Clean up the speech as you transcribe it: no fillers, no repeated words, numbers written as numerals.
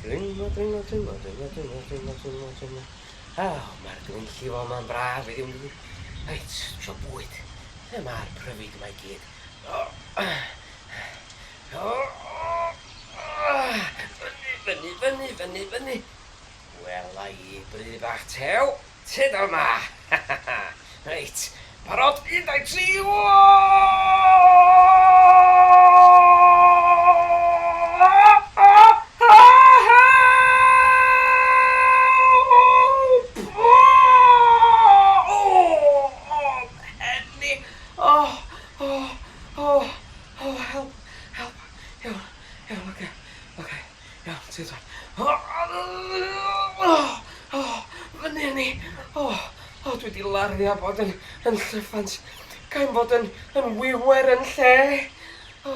Dringo, dringo, dringo, dringo, dringo, dringo, dringo, dringo. Aw, mae'r gwynllifo yma'n braf heddiw yn dydi? Reit, dwi isio bwyd. Lle mae'r pryfid yma i gyd? Fyny, fyny, fyny, fyny, fyny. Wela i, bry bach tew. Tyd yma! Reit, parod, 1, 2, 3, O, o, o, o, help, help, iawn, iawn, oce, oce, iawn, tyd wan. O, o, o, fyny â ni, o, o, dwi 'di lario bod yn, yn llyffant. Ga i'm bod yn, yn wiwer yn lle. O.